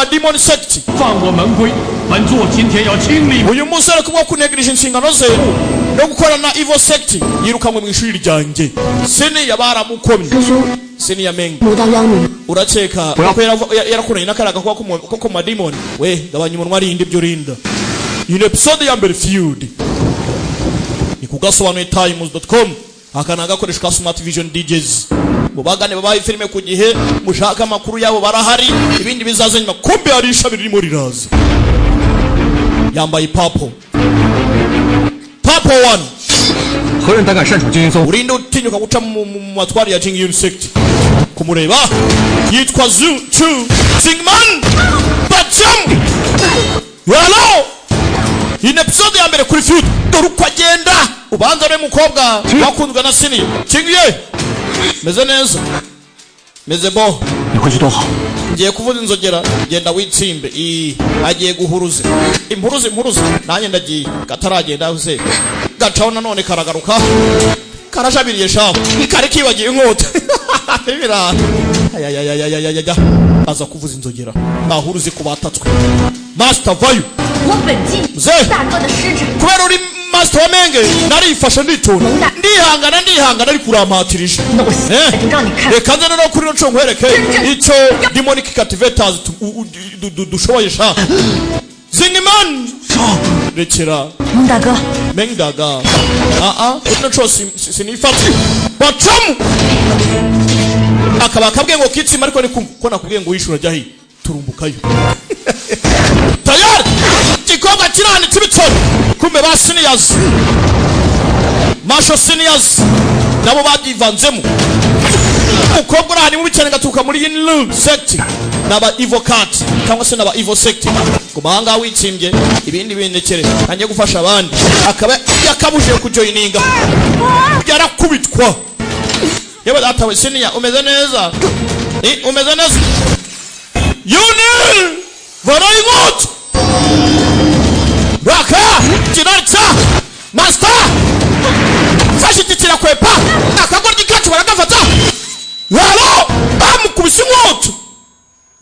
Demon Sect. 犯我门规，本座今天要清理 Uyu musore kubwo kunegirije inshingano ze no gukorana na Evil Sect, yirukanwe mu ishuri ryanjye. Senior baramukomye. 师叔， Senior Meng. 魔道妖女， Urakeka ko yarakuranye n'akaraga ko ku madimoni we? Gabanya umunwa, arinda ibyo urinda. Iyi ni episode ya mbere, Feud, ni ku gasobanuye times.com. Aka ni agakoresho ka Smart Vision DJs. Mubagane babaye filime ku gihe, mushaka amakuru yabo barahari, ibindi bizaza nyuma. Kumbe hari ishami ririmo riraza, yambaye purple, purple one. 何人胆敢擅闯金云宗？ Urinde utinyuka guca mu matwari ya Jing Yun Sect? Kumureba yitwa Zu Chu Zingman Bacham. Hello, iyi ni episode ya mbere kuri Feud. Dore uko agenda, ubanza ari mukobwa wakunzwe na senior King Ye. Meze neza, meze bo. 你回去多好。 Ngiye kuvuza inzogera, genda witsimbe. I agiye guhuruza impuruza, impuruza. Nanjye ndagiye. Kataragenda se gacaho nanone karagaruka, karajabiriye shaho, kari kibagiye inkota ibira. Ayayayayayaya, aza kuvuza inzogera, ahuruze ku batatswe. Master Vayu. 我本季 Mzee. 大哥的师侄， Kubera uri master wa Menge, narifashe, nditonda, ndihangana, ndihangana, ariko urampatirije. 那我现在就让你看 Reka nze noneho kuri ino nkwereke icyo demonic cultivators dushoboye sha. Zingman, rekera. 蒙大哥， Mengdaga, aa, ino nshuro sinifata. Bacamu akaba akabwiye ngo kitsima, ariko ni kumva ko nakubwiye ngo wishura ajya he, turumbukayo tayari. Igikobwa kiranitse ibitsoro. Kumbe ba seniors, masho seniors nabo babyivanzemo. Umukobwa uri ahantu mubi cyane, gaturuka muri Yinlu Sect, n'aba Evil Cat cyangwa se n'aba Evil Sect. Ku mahanga witsimbye, ibindi bindekere, ntangiye gufasha abandi. Akaba yakabujije kujoyininga, yarakubitwa. Yewe data we, senior umeze neza? Umeze neza? Yuni very good. Raka kirarca master fashe igiti kirakwepa, akagoryi kacu baragafata. Halo, bamukubise inkota,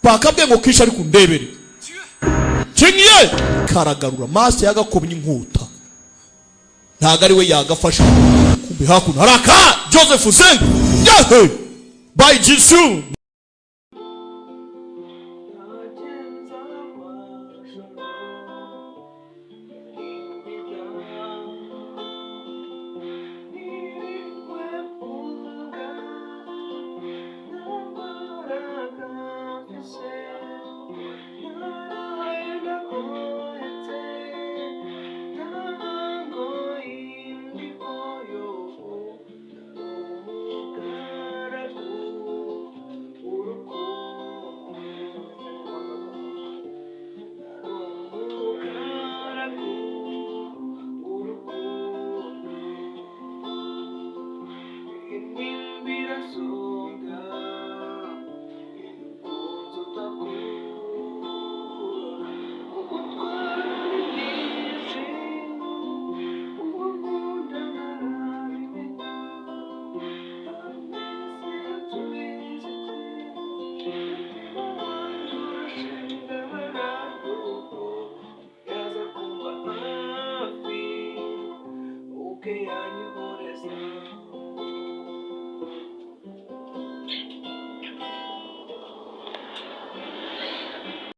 bakabwiye ngo kishe, ariko undebere kingiye karagarura. Master yagakomye inkota, ntago ari we yagafashe. Kumbe hakuno haraka Joseph Zeng, yehe, by Jisu.